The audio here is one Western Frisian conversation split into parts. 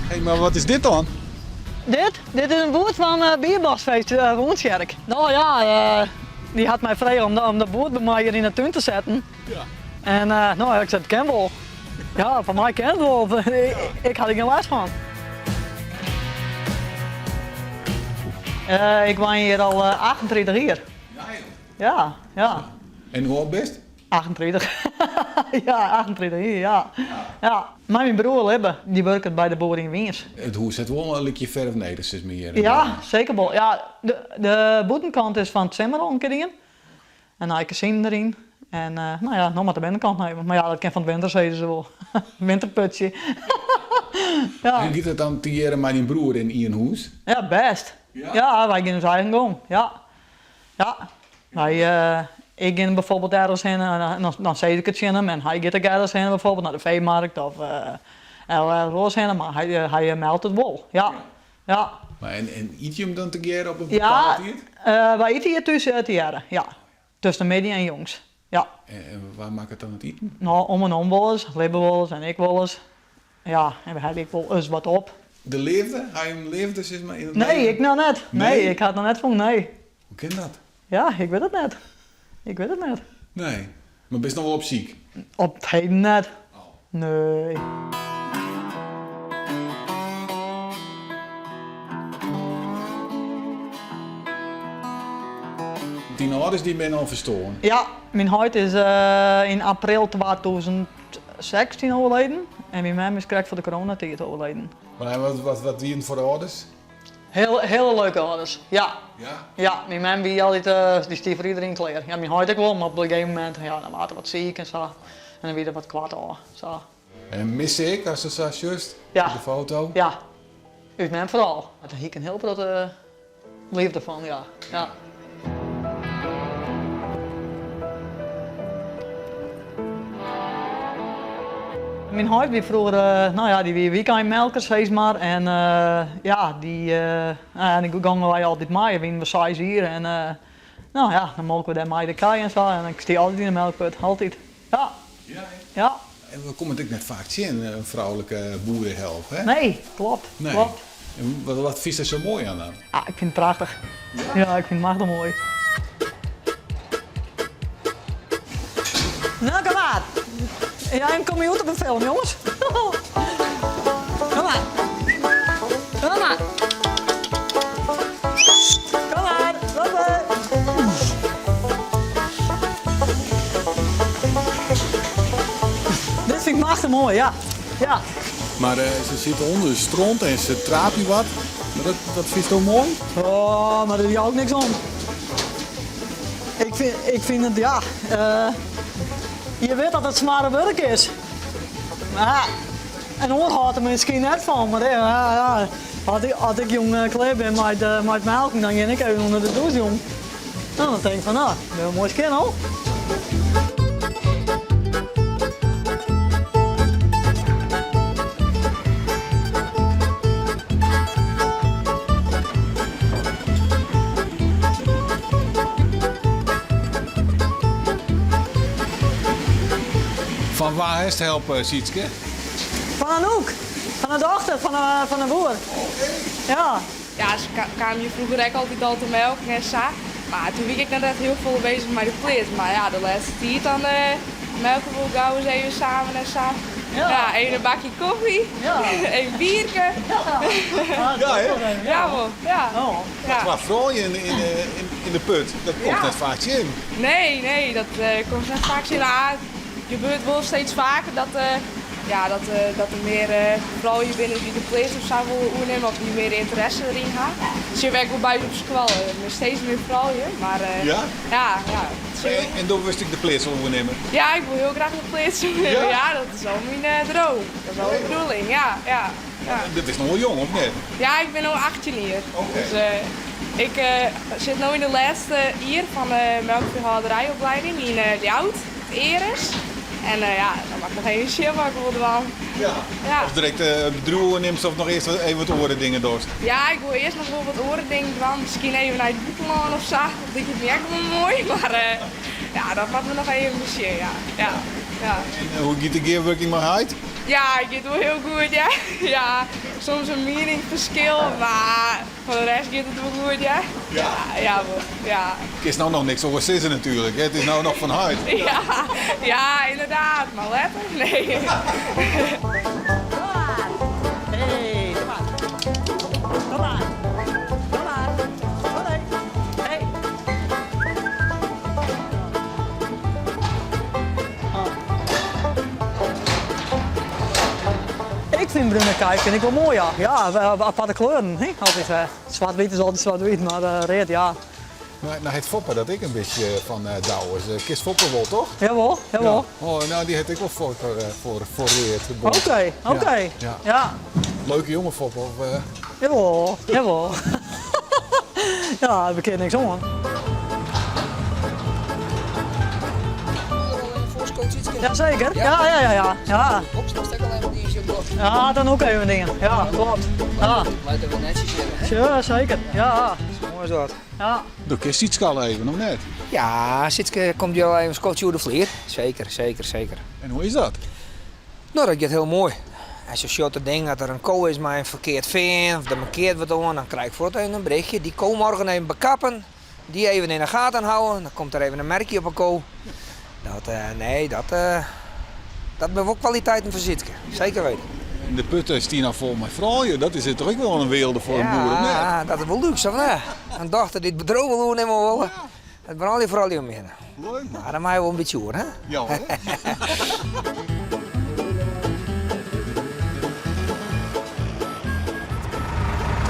Hey, mar wat is dit dan? Dit? Dit is in boerd fan uh, Bierbosfeest uh, Oentsjerk. No ja, uh, dy hat my frege om, om dat boerd by my hjir yn de tún te setten. Ja. En uh, no, ik sei, it kin wol. Ja, foar my kin it wol. Ik ha der gjin lêst fan. Uh, ik wenje hjir al 38 jier. Ja, joh. Ja, ja. En hoe âld bist? 38. Ja, 38 jier, ja. Ja. Mei myn broer Libbe, dy wurket by de boer yn Wyns. It hûs hat wol in likje ferf nedich, sis mar hjir. Ja, seker wol. Ja, de, de bûtenkant is fan 't simmer al in kear dien. En nije kezinen deryn. En no ja, no moat de binnenkant noch even. Mar ja, dat kin fan 't winter, sizze se wol. Winterputsje. Ja. En giet it dan tegearre mei dyn broer yn ien hûs? Ja, bêst. Ja? Ja, wy gean ús eigen gong. Ja. Ja. Wy, ik gean bijvoorbeeld ergens hinne en dan, dan sis ik it tsjin him en hy giet ek ergens hinne, bijvoorbeeld nei de feemarkt of ergens oars hinne, mar hy, hy meldt it wol. Ja. Ja. Mar en, en ite jim dan tegearre op in bepaalde tiid? Ja, wy ite hjir thús tegearre, ja. Tusken de middei en jûns, ja. En wa makket dan it iten? No, om en om wolris, Libbe wolris en ik wolris. Ja, en we helje ek wol ris wat op. De leafde? Ha jim leafde sis mar yn it leven? Nee, ik noch net. Nee, ik ha it noch net fûn, nee. Hoe kin dat? Ja, ik wit it net. Ik wit it net. Nee, mar bist noch wol op syk? Op 't heden net. Nee. Dyn âlders dy binne al ferstoarn? Ja, myn heit is yn april 2016 oerleden en myn mem is krekt foar de coronatiid oerleden. Mar wat, wat wienen foar âlders? Hiele leuke âlders, ja. Ja? Ja, myn mem wie altyd, dy stie foar iderien klear. Ja, myn heit ek wol, mar op in gegeven momint, ja, dan waard er wat siik en sa. En dan wie er wat koart ôf, sa. En mis se ek, ast se sa sjochst Ja. op de foto? Ja, ús mem foaral. Dêr hie ik in hiel protte leafde fan, ja. Ja. Myn heit wie froeger, no ja, dy wie wykeinmelker sis mar en ja, dy, no ja, dy gongen wy altyd mei. Wienen we seis jier en no ja, dan molken we dêr mei de kij en sa en ik stie altyd yn de melkput, altyd. Ja. Ja. En we komme it ek net faak tsjin, in froulike boerehelp, hè? Nee, klopt. Nee. Klopt. En wat, wat fynst der sa moai oan dan? Ah, ik fyn it prachtich. Ja, ik fyn it machtich moai. No, kom mar. Ja, jim komme hjoed op in film, jonges. Kom mar. Kom mar. Kom mar. Lotte. Dit fyn ik machtich moai, ja. Ja. Mar se sitte ûnder de stront en se traapje wat. Mar dat, dat fynsto moai? Oh, mar dêr jou ik niks om. Ik fyn, ik fyn it, ja, je wit dat it smarre wurk is. Mar in oar hâldt der miskien net fan, mar ja, ja, as ik, as ik jûn klear bin mei it, mei it melken, dan gean ik even ûnder de dûs jûn. No, dan tink ik fan, no, bin wol moai skjin no. Fan wa hast help, Sietske? Fan Anouk, fan de dochter fan de boer. Ja. Ja, se kaam hjir froeger ek altyd al te melken en sa. Mar toen wie ik ek noch net hiel folle bezich mei de pleats. Mar ja, de lêste tiid dan melke we wol gau ris even samen en sa. Ja, even in bakje koffie, even bierke. Ja, hè? Ja wol, ja. Mar twa froulju yn de put, dat komt net faak tsjin. Nee, nee, dat komt net faak tsjin. It gebeurt wol steeds faker dat, ja, dat, dat der mear froulju binne dy't de pleats of sa wolle oernimme of dy't mear ynteresse deryn ha. Dat sjogge we ek wol by ús op skoalle. Der binne steeds mear froulju, mar Ja? ja, ja. En do wolst ek de pleats wol oernimme? Ja, ik wol hiel graach de pleats oernimme. Ja, dat is al myn droom. Dat is al de bedoeling, ja, ja. Ja. Dat is noch wol jong, of net? Ja, ik bin no 18 jier. Oké. Dus ik sit no yn de lêste jier fan de melkfeehâlderijopleiding yn Ljouwert, it Aeres. En ja, dan moat ik noch even sjen wat ik wol dwaan. Ja. Ja. Of direkt it bedriuw oernimst of noch earst even wat oare dingen dochst? Ja, ik wol earst noch wol wat oare dingen dwaan. Miskien even nei it bûtenlân of sa. Dat liket my ek wol moai. Mar ja, dat moatte we noch even besjen, ja. Ja, ja. En hoe giet de gearwurking mei heit? Ja, it giet wol hiel goed, ja. Ja, soms in mieningsferskil, mar foar de rest giet it wol goed, ja. Ja? Ja, wol, ja. Kinst no noch niks oars sizze natuerlik, hè? It is no noch fan heit. Ja, ja, ynderdaad, mar letter, nee. Ik fyn brune kij fyn ik wol moai, ja. Ja, aparte kleuren, hè, altyd. Swart-wyt is altyd swart-wyt, mar read, ja. No hat Foppe dat ek in bytsje fan Douwes. Kenst Foppe wol, toch? Jawol, jawol. Ja. Oh, no, dy hat ek wol foarkar foar read. Oké, oké. Ja. Ja. Leuke jonge Foppe, of? Jawol, jawol. Ja, we kinne niks oan. Jazeker, ja, ja, ja, ja. Ja, ja dan ook even dingen. Ja, klopt. Ja. Ja, zeker. Ja. Moai is dat. Ja. Do kenst Sietske al even, of net? Ja, Sietske komt hjir al even in skoftsje oer de flier. Seker, seker, seker. En hoe is dat? No, dat giet hiel moai. As se sjocht it ding dat der in ko is mei in ferkeard fin of der mankeart wat oan, dan krij ik fuort even in berichtje. Dy ko morgen even bekappen, dy even yn de gaten houwen. Dan komt der even in merkje op 'e ko. Dat, nee, dat, dat binne wol kwaliteiten fan Sietske. Seker weten. En de putten stean al fol mei froulju, dat is toch ek wol in weelde foar in boer, of net? Ja, dat is wol lúks, of net? In dochter dy't it bedriuw wol oernimme wolle. Dat binne allegear froulju om my hinne. Leuk. Mar dan meie we wol in bytsje oer, hè? Ja, hè?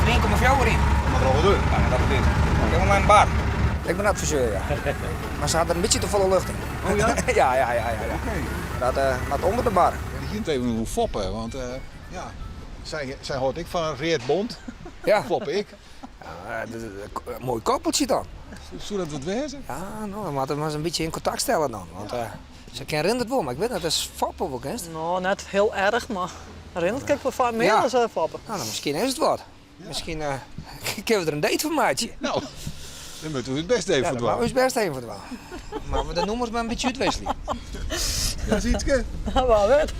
Ien komma fjouwer yn. Moat der al wat út. Ja, dat is Ik ha in bar. Ik bin adviseur, ja. Mar se hat der in bytsje te folle lucht yn. Oh ja? Ja, ja, ja, ja. ja. Oké. Dat moat ûnder de bar. We hiene it even oer Foppe, want ja, sy, sy hâldt ek fan read bont. Ja. Foppe ek. Ja, moai koppeltsje dan. Soe dat wat wêze? Ja, no, we moatte mar ris in bytsje yn kontakt stelle dan. Want se ken Rindert wol, mar ik wit net oft Foppe wol kenst. No, net hiel erch, mar Rindert ken ik wol foar mear Ja. as Foppe. No, dan miskien is it wat. Miskien kinne we der in date fan meitsje. No, dan moatte we ús bêst even Ja, foar dan moatte we dwaan. ús bêst even foar dwaan. Mar we de nûmers mar in bytsje útwikselje. Ja, Sietske? Wa wit.